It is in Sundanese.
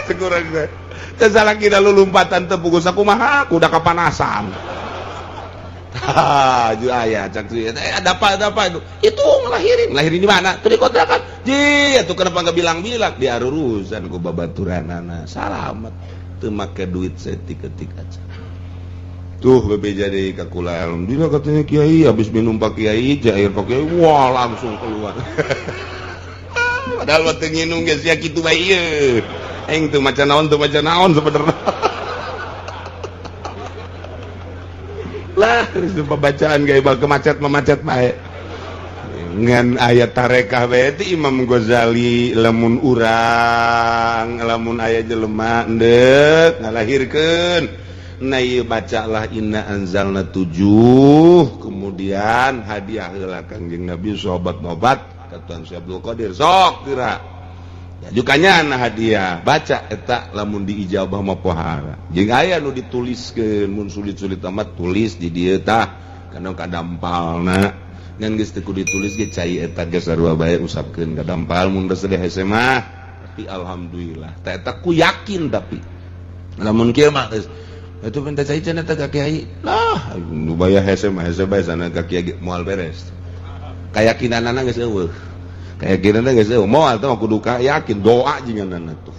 Cek urang teh. Teu salah kira lu lompatan teu pugus kumaha, kuda kapanasan. Ha, ju aya cak eh, ada apa itu? Itu ngelahirin, ngelahirin di mana? Tuh di kontrakan. Ji, atuh kenapa enggak bilang-bilang? Di arurusan ku babaturanana. Salamet. Teu make duit setik-ketik aja. Tuh bebeja deui ka kula, alhamdulillah katanya kiai habis minum pak kiai, air pak kiai, wah, langsung keluar. Padahal waktu nginum geus sia kitu bae ieu. Aing teu maca naon, teu maca naon sebenarnya. Lah, terus pembacaan gaya bal kemacet memacet bae. Ngan ayat tarekah bae ti Imam Ghazali, lamun urang, lamun aya jelema endek ngalahirkeun. Nah, ieu bacalah inna anzalna tujuh, kemudian hadiah heula Kangjeng Nabi, sahabat-sahabat, ka Tuan Syekh Abdul Qadir sok kira. Ya, jukanya nah hadiah baca eta lamun diijabah mah pohara. Jeung aya nu dituliskeun, mun sulit-sulit amat tulis di dieu tah kana kadampalna, ngan geus teu kudu ditulis ge cai eta geus sarua bae, usapkeun ka dampal mun geus sedeh hese mah. Tapi alhamdulillah tah eta ku yakin, tapi lamun kieu mah geus itu minta cai cenah teh ka kiai lah, nu bayar hese mah hese bae sana ka kiai, moal beres. Keyakinanana geus eueuh, keyakinanna geus eueuh, moal teh kudu yakin doa jinganana tuh.